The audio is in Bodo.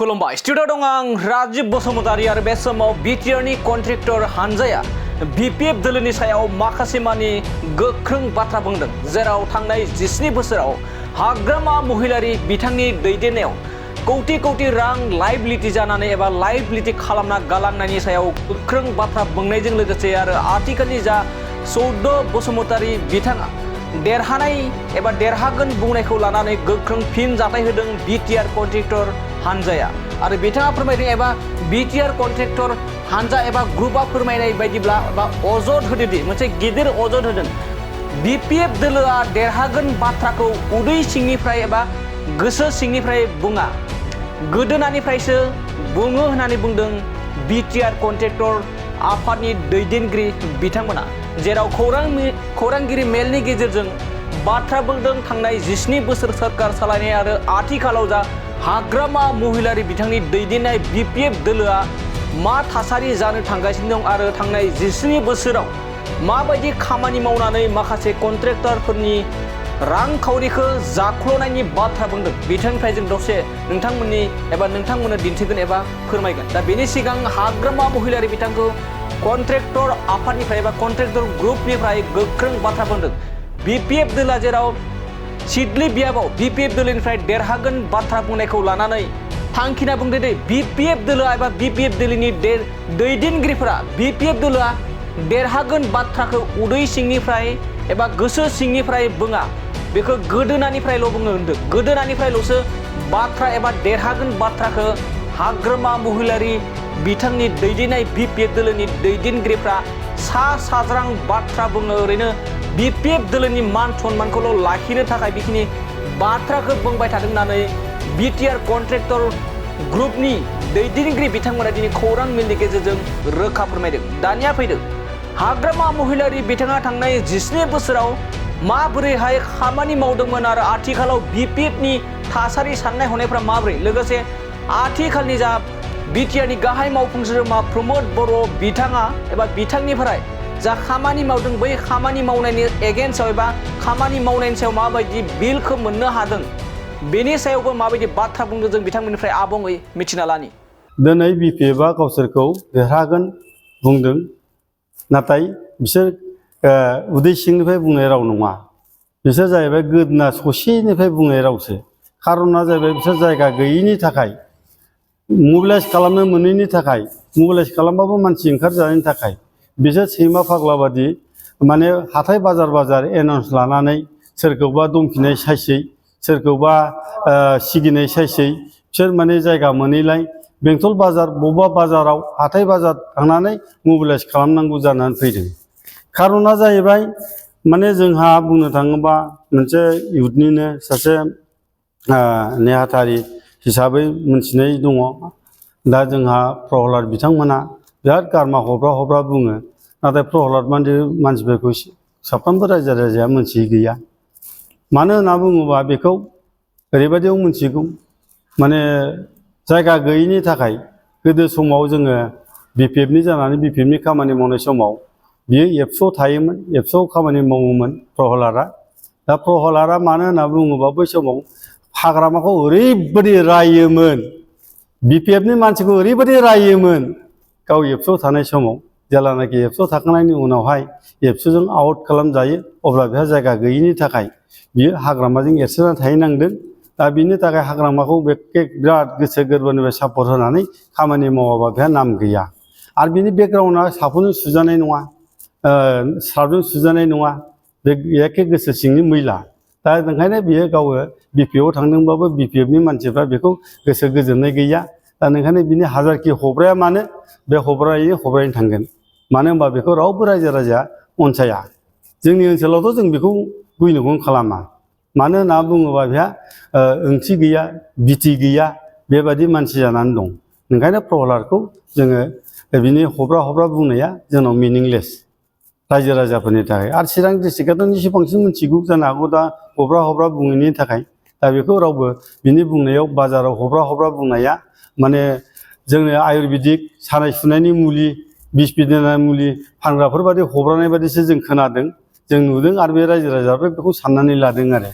खुलुमबाय स्टुडिअ दं आं राजिब बसुमतारी आरो बे समाव बिटिआरनि कन्ट्रेक्टर हानजाया बिपिएफ दोलोनि सायाव माखासे मानि गोख्रों बाथ्रा बुंदों जेराव थांनाय 17 बोसोराव हाग्रामा महिलारी बिथांनि दैदेननायाव कौटि कौटि रां लाइबिलिटि जानानै एबा लाइबिलिटि खालामना गालांनायनि सायाव गोख्रों बाथ्रा बुंनायजों लोगोसे आरो आथिखालनि जा सौद बसुमतारी बिथाङा देरहानाय एबा देरहागोन बुंनायखौ लानानै गोख्रों फिन जाथाय होदों बिटिआर कन्ट्रेक्टर हानजाया आरो बिथाङा फोरमायदों एबा बिटिआर कन्ट्रेक्टर हानजा एबा ग्रुपआ फोरमायनाय बायदिब्ला एबा अजद होदोंदि मोनसे गिदिर अजद होदों बिपिएफ दोलोआ देरहागोन बाथ्राखौ उदै सिंनिफ्राय एबा गोसो सिंनिफ्राय बुङा गोदोनानिफ्रायसो बुङो होननानै बुंदों बिटिआर कन्ट्रेक्टर आफादनि दैदेनगिरि बिथांमोना जेराव खौरांगिरि मेलनि गेजेरजों बाथ्रा बुंदों थांनाय 17 बोसोर सरकार सालायनाय आरो आथिखालाव जा हाग्रामा महिलारी बिथांनि दैदेननाय बिपिएफ दोलोआ मा थासारि जानो थांगासिनो दं आरो थांनाय 17 बोसोराव माबायदि खामानि मावनानै माखासे कन्ट्रेक्टरफोरनि रांखावरिखौ जाख्ल'नायनि बाथ्रा बुंदों बिथांनिफ्राय जों दसे नोंथांमोननो दिन्थिगोन एबा फोरमायगोन दा बेनि सिगां हाग्रामा महिलारी बिथांखौ कन्ट्रेक्टर आफादनिफ्राय एबा कन्ट्रेक्टर ग्रुपनिफ्राय गोख्रों बाथ्रा बुंदों बिपिएफ दोला जेराव सिडली बियाबाव बिपिएफ दोलोनिफ्राय देरहागोन बाथ्रा बुंनायखौ लानानै थांखिना बुंदों दे बिपिएफ दोलो एबा बिपिएफ दोलोनि दैदेनगिरिफोरा बिपिएफ दोलोआ देरहागोन बाथ्राखौ उदै सिंनिफ्राय एबा गोसो सिंनिफ्राय बुङा बेखौ गोदोनानिफ्रायल' बुङो होनदों गोदोनानिफ्रायल'सो बाथ्रा एबा देरहागोन बाथ्राखौ हाग्रामा महिलारी बिथांनि दैदेननाय बिपिएफ दोलोनि दैदेनगिरिफ्रा सा साज्रां बाथ्रा बुङो ओरैनो बिपिएफ दोलोनि मान सन्मानखौल' लाखिनो थाखाय बेखिनि बाथ्राखौ बुंबाय थादों होननानै बिटिआर कन्ट्रेक्टर ग्रुपनि दैदेनगिरि बिथांमोना दिनै खौरां मेलनि गेजेरजों रोखा फोरमायदों दानिया फैदों हाग्रामा महिलारी बिथाङा थांनाय 17 बोसोराव माबोरैहाय खामानि मावदोंमोन आरो आथिखालाव बिपिएफनि थासारि साननाय हनायफ्रा माबोरै लोगोसे आथिखालनि जा बिटिआरनि गाहाय मावफुं सोद्रोमा प्रमद बर' बिथाङा एबा बिथांनिफ्राय जा खामानि मावदों बै खामानि मावनायनि एगेन्स्टआव एबा खामानि मावनायनि सायाव माबायदि बिलखौ मोननो हादों बेनि सायावबो माबायदि बाथ्रा बुंदों जों बिथांमोननिफ्राय आबुङै मिथिना लानि दिनै बिपिएफआ गावसोरखौ देरहागोन बुंदों नाथाय बिसोर उदै सिंनिफ्राय बुंनाय राव नङा बिसोर जाहैबाय गोदोना ससेनिफ्राय बुंनाय रावसो खारना जाहैबाय बिसोर जायगा गैयैनि थाखाय मबिलाइज खालामनो मोनैनि थाखाय मबिलाइज खालामबाबो मानसि ओंखारजानायनि थाखाय बिसोर सैमा फाग्ला बादि माने हाथाय बाजार एनाउन्स लानानै सोरखौबा दमखिनाय सायसै सोरखौबा सिगिनाय सायसै बिसोर माने जायगा मोनैलाय बेंटल बाजार बबेबा बाजाराव हाथाय बाजार थांनानै मबिलाइज खालामनांगौ जानानै फैदों खारना जाहैबाय माने जोंहा बुंनो थाङोबा मोनसे इउथनिनो सासे नेहाथारि हिसाबै मोनथिनाय दङ दा जोंहा प्रहलाद बिथांमोना बिराद गारमा हब्रा बुङो नाथाय प्रहलाद मानसिफोरखौ साफ्रोमबो रायजो राजाया मोनथियै गैया मानो होनना बुङोबा बेखौ ओरैबायदियाव मोनथिगौ माने जायगा गैयैनि थाखाय गोदो समाव जोङो बिपिएफनि जानानै बिपिएफनि खामानि मावनाय समाव बियो एबसुआव थायोमोन एबसुआव खामानि मावोमोन प्रहलादा दा प्रहलादा मानो होनना बुङोबा बै समाव हाग्रामाखौ ओरैबायदि रायोमोन बिपिएफनि मानसिखौ ओरैबायदि रायोमोन गाव एबसुआव थानाय समाव जेब्लानाखि एबसुआव थाखांनायनि उनावहाय एबसुजों आउट खालामजायो अब्ला बेहा जायगा गैयैनि थाखाय बियो हाग्रामाजों एरसोनानै थाहैनांदों दा बिनि थाखाय हाग्रामाखौ बिराद गोसो गोरबोनिफ्राय सापर्ट होनानै खामानि मावाबा बेहा नाम गैया आरो बिनि बेकग्राउन्डआ साफोनजों सुजानाय नङा सार्फजों सुजानाय नङा बे एखे गोसो सिंनि मैला दा ओंखायनो बियो गावो बिपिएफआव थांदोंबाबो बिपिएफनि मानसिफ्रा बेखौ गोसो गोजोननाय गैया दा ओंखायनो बिनि हाजारखि हब्राया मानो बे हब्रायैनो थांगोन मानो होनबा बेखौ रावबो रायजो राजाया अनसाया जोंनि ओनसोलावथ' जों बेखौ गुइनगुन खालामा मानो होनना बुङोबा बेहा ओंथि गैया बिथि गैया बेबादि मानसि जानानै दं ओंखायनो प्रहलादखौ जोङो बिनि हब्रा बुंनाया जोंनाव मिनिंलेस रायजो राजाफोरनि थाखाय आरो चिरां डिस्ट्रिक्टआथ' एसे बांसिन मिथिगौ जानो हागौ दा हब्रा बुंनायनि थाखाय दा बेखौ रावबो बिनि बुंनायाव बाजाराव हब्रा बुंनाया माने जोंनो आयुर्वेदिक सानाय सुनायनि मुलि बिस बिदेनाय मुलि फानग्राफोर बादि हब्रानाय बादिसो जों खोनादों जों नुदों आरो बे रायजो राजाफ्रा बेखौ साननानै लादों आरो